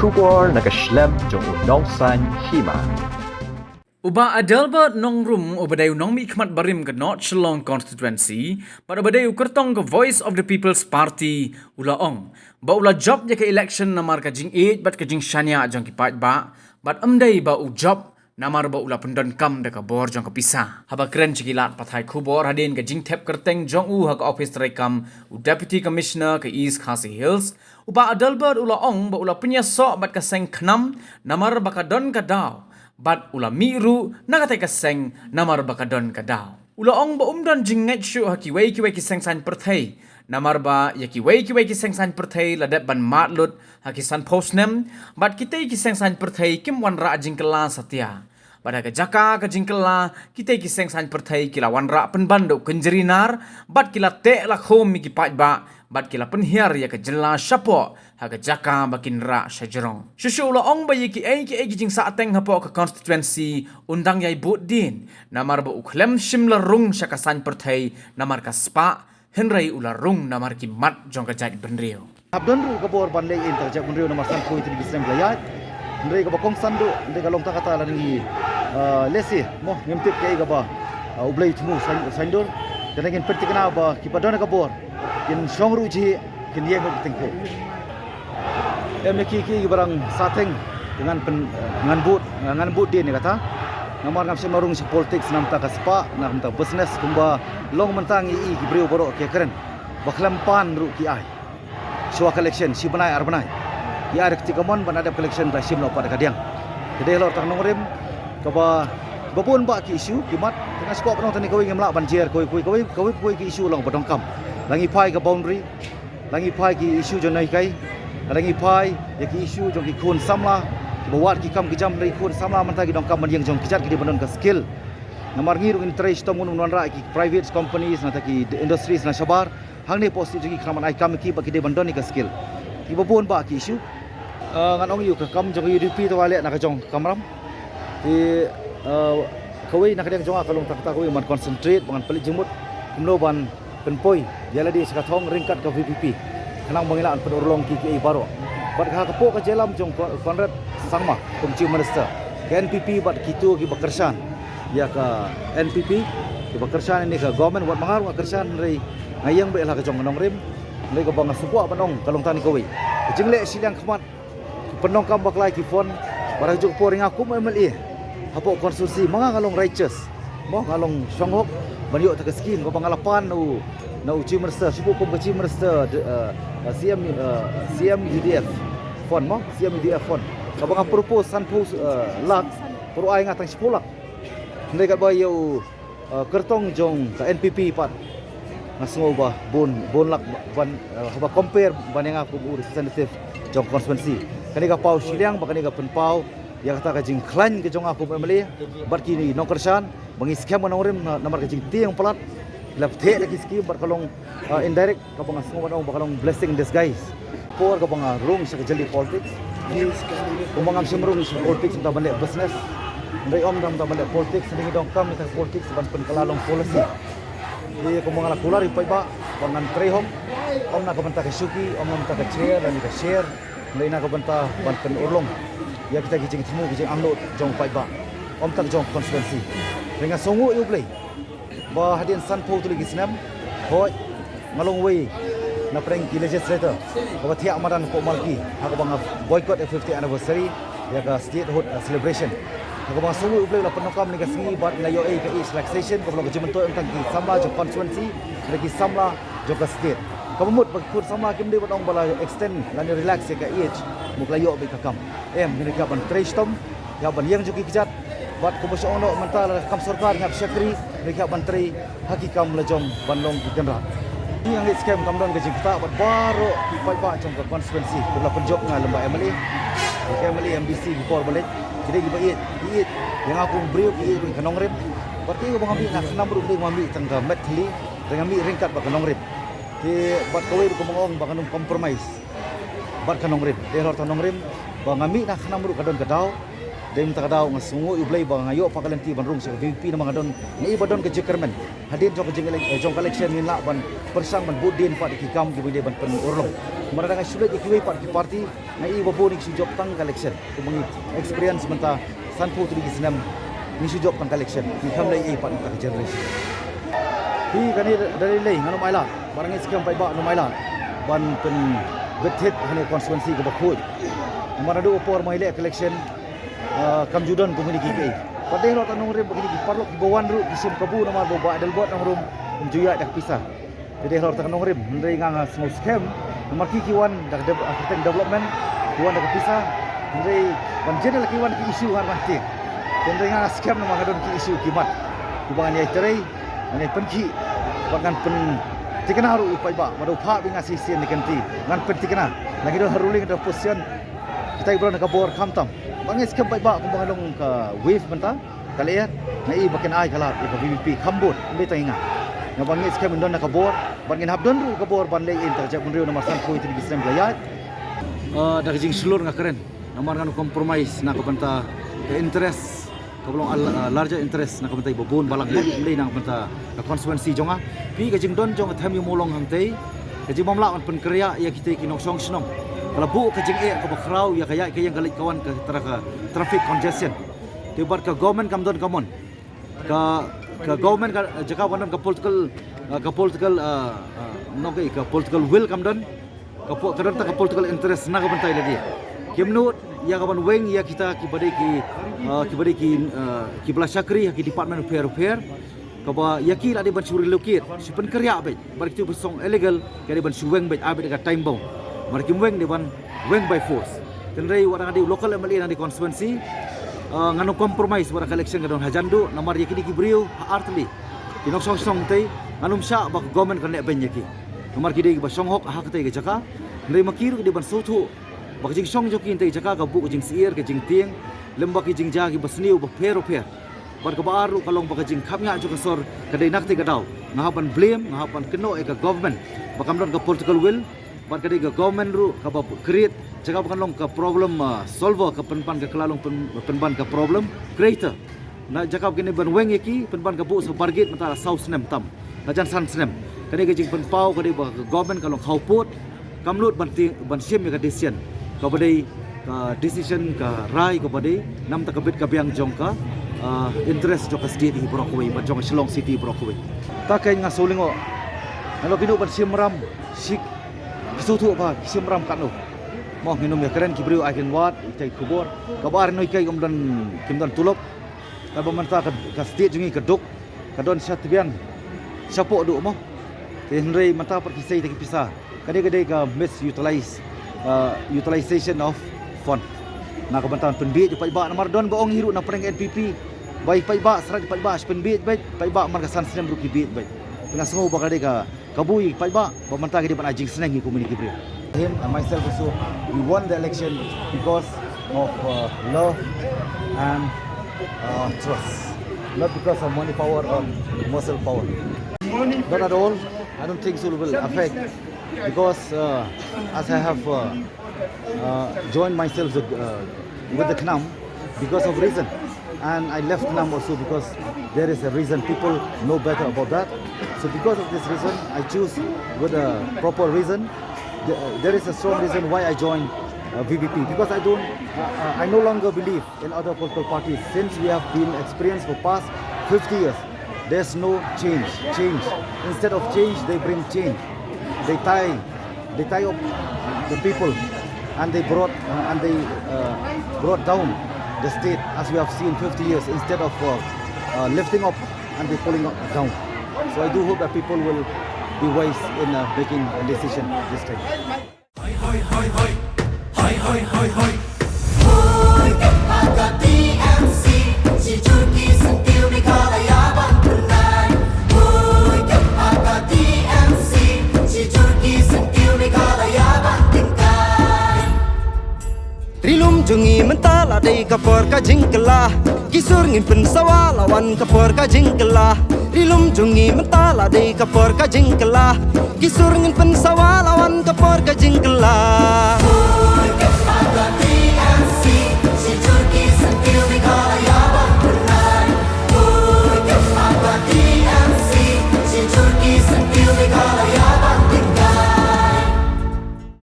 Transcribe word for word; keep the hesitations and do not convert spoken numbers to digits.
Khubor na ka shlem jong u Nongsaiñ Hima. U Bah Adelbert Nongrum, uba dei u nongmihkhmat barim ka North Shillong Constituency bad uba dei u kyrtong ka Voice of the People's Party, u la ong ba u la jop ïa ka election namar ka jingïeit bad ka jingshaniah jong ki paidbah, bad ym dei ba u jop namar ba u la pyndonkam da ka bor jong ka pisa. Haba kren sha ki lad pathai khubor hadien ka jingthep kyrteng jong u ha ka ophis treikam u Deputy Commissioner ka East Khasi Hills, u Bah Adelbert u la ong ba u la pynïasoh bad ka seng KHNAM namar ba ka don ka daw, bad u la mih ruh na katei ka seng namar ba ka don ka daw. U la ong ba um don jingngeit shuh ha kiwei kiwei ki seng saiñ pyrthei, namar ba ïa kiwei kiwei ki seng saiñ pyrthei la dep ban mad lut ha ki sanphew snem, bad kitei ki seng saiñ pyrthei kim wanrah jingkylla satia. Bad ha ka jaka ka jingkylla, kitei ki seng saiñ pyrthei ki la wanrah pynban da u kynjri nar, bad ki la teh la khum ïa ki paidbah, bad ki la pynhiar ïa ka jylla shapoh ha ka jaka ba kin rah shajrong. Shuh shuh u la ong ba ïa kiei kiei ki jingsahteng hapoh ka constituency un dang ïai bud dien, namar ba u khlem shym la rung sha ka saiñ pyrthei namar ka spah, hynrei u la rung namar ki mat jong ka jaitbynriew. Hap don ruh ka bor ban leh ïa ka jaitbynriew namar sanphew tylli ki snem ka la ïaid. Hynrei kaba kongsan duh, hynrei ka long tang kata, la ngi, ah, lehse mo ngim tip kaei kaba, ah, U Blei u thmu saiñ, saiñdur. Te ngin pynthikna ba kiba don ka bor kin shong ruh jhieh, kin ïeng ruh tyngkhuh. Em, ïa ki, ki, kiba dang sahteng, ngan pyn, ngan bud, ngan bud dien ïa kata. Namar ngam shym la rung sha politics na ka bynta ka spah, na ka bynta business, kumba long mynta ngi i ki briew baroh ki kren ba khlem pan ruh ki ai. Shuwa ka election, shi bnai ar bnai, ki ai da ka kti kamon, ban ïa dep ka election ba shim noh pat da ka diang. Te dei halor tang nongrim kaba, ba bun bah ki issue ki mat. Te nga sngewkwah ban ong tang kawei, ngim lah ban jer kawei kawei, kawei kawei kawei ki issue long ba donkam. La ngi phai ka boundary, la ngi phai ki issue jong nonghikai, la ngi phai ïa ki issue jong ki khun samla kiba wad ki kam ki jam, hynrei ki khun samla mynta ki donkam ban ïeng jong ki jait, ki dei ban don ka skill. Namar ngi ruh ngin trei shitom, ngun wanrah ki private companies nangta ki industries na shabar, hangne post jong ki khnang ban ai kam ïa ki, ba ki dei ban don ïa ka skill. Kiba bun bah ki issue. Ah, ngan ong ïa u, ka kam jong ka U D P te wat leh na ka jong ka kamram. Te, ah, kawei na ka liang jong nga ka long tang kata, kawei ban concentrate, ban pynleit jingmut kumno ban pynpoi ïa lade sha ka thong ryngkat ka V P P, khnang ba ngin lah ban pynurlong ki, kiei baroh. Bad ha ka, hapoh ka jingïalam jong Ko-, Conrad Sangma kum Chief Minister, ka N P P bad kito kiba kyrshan ïa ka N P P, kiba kyrshan ïa kane ka government, wat ma nga ruh nga kyrshan, hynrei nga ïeng beit ha la ka jong ka nongrim. Hynrei kaba nga sngewkwah ban ong ka long tang kawei, ka jingleh shiliang khmat, pyndonkam bakla ïa ki fund. Bad ha kajuh ka por nga kum M L A hapoh constituency, ma nga nga long righteous, mo, nga long shonghok ban ïoh ïa ka scheme kaba nga la pan na u, na u Chief Minister, shibun kum ka Chief Minister, de, eh, eh, C M, eh, C M U D F fund, mo, C M U D F fund, kaba nga propose sanphew, eh, lak, pero ai nga tang shiphew lak. Hynrei katba ïa u, eh, kyrtong jong ka N P P pat, nga sngew ba bun, bun lak ban, eh, haba compare ban ïa nga kum u representative jong constituency. Kane ka paw shiliang, ba kane ka pynpaw ïa kata ka jingkhlaiñ ka jong nga kum M L A bad ki nongkyrshan, ba ngi skhem ka nongrim, na, namar ka jingtieng palat ki la pyntheh da ki scheme, bad ka long, eh, indirect, kaba nga sngew ban ong ba ka long blessing in disguise. Por kaba nga rung sha ka jylli politics, kumba ngam shym rung sha politics mynta ban leh business, hynrei ym tang mynta ban leh politics, hynrei ngi donkam ïa ka politics ban pynkylla long policy. Te kumba nga la kular ïa u paidbah ba ngan trei hok, ym na ka bynta ka shuki, ym na ka bynta ka chair lane ka share, hynrei na ka bynta ban pynurlong ïa kita ki jingthmu ki jingangnud jong u paidbah, ym tang jong constituency. Te nga sngewnguh ïa U Blei ba hadien sanphew tylli ki snem, hooid, nga long uwei na pdeng ki legislator kaba thiah madan hapoh Malki ha kaba nga boycott ïa ka fiftieth anniversary ïa ka statehood, uh, celebration. Ha kaba nga sngewnguh ïa U Blei u la pyndonkam ïa ka sngi bad nga ïoh ïa ka age relaxation kaba long ka jingmyntoi ym tang ki samla jong constituency, hynrei ki samla jong ka state. Kaba mut ba ki khun samla kim dei ban ong ba la extend lane relax ïa ka age, mut la ïoh beit ka kam. Em, ngi dei ban trei shitom, ïa ban ïeng jong ki kjat, bad kumba shu ong noh mynta, la kam sorkar ngi hap shakri, ngi hap ban trei ha ki kam la jong ban long ki kynrad. Ngi ngeit skhem kam don ka jingktah bad baroh ki paidbah jong ka constituency kiba la pynjop nga lem bad M L A. Ki M L A, M D C ki por ba leit, ki dei kiba ïeit, ki ïeit ïa nga kum u briew, ki ïeit ruh ïa ka nongrim. Bad ki ba nga mih na KHNAM ruh, ki dei ba nga mih tang ka met thylli, ruh nga mih ryngkat bad ka nongrim. Te bad kawei ruh kumba nga ong ba ngan ym compromise bad ka nongrim. Te halor tang nongrim, ba nga mih na KHNAM ruh ka don ka daw. Dei mynta ka daw nga sngewnguh ïa U Blei ba nga ïoh pat ka lynti ban rung sha ka V P P namar nga don, nga i ba don ka jingkyrmen. Hadien jong ka jing elec-, eh, jong ka election ngin lah ban pyrshang ban bud dien pat ïa ki kam kiba dei ban pynurlong. Namar lada ngi shu leit ïa kiwei pat ki party, ngi i ba bun ngi shu jop tang ka election. Kumba ngi experience mynta sanphew tylli ki snem ngi shu jop tang ka election. Ngi khlem leh ei pat mynta ka generation. Hi kane da lei lei ngan ym ailad. Ba ngi skhem paidbah ym ailad ban pynbit thied ha kane constituency kaba khuid. Namar naduh u por ba ngi leh ka election, ah, kam ju don kum kine kiei. Pat dei halor tang nongrim ba kine ki paralok kiba wan ruh ki shim kabu namar ba u Bah Adelbert Nongrum um ju ïaid da ka pisa. Te dei halor tang nongrim, hynrei nga nga sngew skhem namar ki ki wan da ka dev-, ah, kyrteng development, ki wan da ka pisa. Hynrei ban jin la ki wan ki issue ngan wan tieng. Hynrei nga nga skhem namar ka don ki issue ki mat kiba ngan ïai trei, ngan ïai pynkhih bad ngan pynthikna ruh ïa u paidbah. Ba da u phah beit nga shisien ne kynti, ngan pynthikna. La ki don ha ruling, da opposition, kita ki briew na ka bor khamtam. Ba ngi skhem paidbah kumba ngi long ka wave mynta ka lyer, nga i ba kin ai ka lad ïa ka V P P kham bun, ym dei tang ïa nga. Nga ba ngi skhem ngin don na ka bor, bad ngin hap don ruh ka bor ban leh ïa ka jaitbynriew namar sanphew tylli ki snem ka la ïaid. Ah, da ka jingshlur nga kren namar ngan compromise na ka bynta ka interest kaba long a, ah, larger interest na ka bynta iba bun balang, ym dei na ka bynta ka constituency jong nga. Phi, ka jingdon jong ka Them Ïa Mawlong hangtei, ka jingbym lah ban pynkhreh ïa kitei ki nongshong shnong. Ka la buh ka jingeh kaba khraw ïa ka ïaid ka ïeng ka leit ka wan ka tra-, ka traffic congestion. Te bad ka government kam don ka mon. Ka, ka government ka jaka ban don ka political, ah, ka political, ah, ah, nongkei, ka political will kam don. Ka po-, ka don tang ka political interest na ka bynta ïa lade. Kim nud ïa ka ban weng ïa kita kiba dei ki, ah, kiba dei ki, ah, kiba la shakri ha ki department bapher bapher. Kaba ïa ki la dei ban shu relocate, shu pynkhreh beit. Bad kito ba song illegal ka dei ban shu weng beit, ai beit da ka time bomb. Namar kim weng dei ban weng by force. Hynrei wat nga dei u local M L A na ka constituency, ah, ngan ym compromise wat ka election ka don hajan duh namar ïa kine ki briew ha artylli ki nongshong shnong tei, ngan ym shah ba ka government kan leh beiñ ïa ki. Namar ki dei kiba shong hok ha katei ka jaka. Hynrei ma ki ruh ki dei ban sngewthuh ba ka jingshong jong ki hangtei ka jaka ka buh ka jingsyier, ka jingtieng, lem bad ki jingjia kiba sniew bapher bapher. Bad kaba ar ruh ka long ba ka jingkhapngiah jong ka sor ka dei na katei ka daw. Nga hap ban blame, nga hap ban kynnoh ïa ka government ba kam don ka political will. Bad ka dei ka government ruh kaba create, jaka ba kan long ka problem, ah, solver, ka pynban ka kylla long pyn-, pynban ka problem creator. Na jaka ba kane ban weng ïa ki, pynban ka buh sa bargate mynta la saw snem tam, la jan san snem. Kane ka jingpynpaw ka dei ba ka government ka long khawpud, kam lut ban ti-, ban shim ïa ka decision kaba dei ka decision ka rai kaba dei namar ka bit ka biang jong ka, ah, interest jong ka state hi baroh kawei, bad jong ka Shillong City baroh kawei. Ta kein nga sngewlyngngoh. Nga la kynduh ban shim ram, shik, ki sngewthuh ba ki shim ram katno. Mo, ngin ym ïakren, ki briew ai kin wad ïa ki khubor. Kaba ar, ngi kai kim don, kim don tulop. Kaba mynta ka, ka state jong ngi ka duk, ka don sha tbian, shapoh duh mo. Te hynrei mynta pat ki sei te ki pisa. Ka dei, ka dei ka misutilize, uh, utilization of fund. Na ka bynta pynbiej ïa u paidbah, namar don ba ong hi ruh na pdeng N P P ba ïa u paidbah, sra ïa u paidbah, shu pynbiej beit, paidbah man ka san snem ruh ki biej beit. Te nga sngew ba ka dei ka kabu ïa u paidbah ba mynta ki dei ban ai jingsneng ïa ki kumne ki briew. Him and myself also, we won the election because of, uh, love and, uh, trust, not because of money power or muscle power. Not at all. I don't think so will affect because, uh, as I have, uh, uh, joined myself with, uh, with the KNAM because of reason, and I left KNAM also because there is a reason. People know better about that. So because of this reason, I choose with a proper reason. Th-, uh, there is a strong reason why I joined, uh, V P P, because I don't, uh, uh, I no longer believe in other political parties since we have been experienced for past fifty years. There's no change, change. Instead of change, they bring change. They tie, they tie up the people, and they brought, uh, and they, uh, brought down the state, as we have seen fifty years, instead of, uh, uh, lifting up and they pulling up down. So I do hope that people will be wise in, uh, making a decision this time. Hoi, hoi, hoi, hoi. Hoi, hoi, hoi, hoi. Hoi, ka T M C, shi jur ki syntiew Meghalaya ban pynlait. Hoi, ka T M C, shi jur ki syntiew Meghalaya ban pynlait. Ri lum jong ngi mynta la dei ka por ka jingkylla. Ki sur ngin pynsawa la wan ka por ka jingkylla. Ri lum jong ngi mynta la dei ka por ka jingkylla. Ki sur ngin pynsawa la wan ka por ka jingkylla.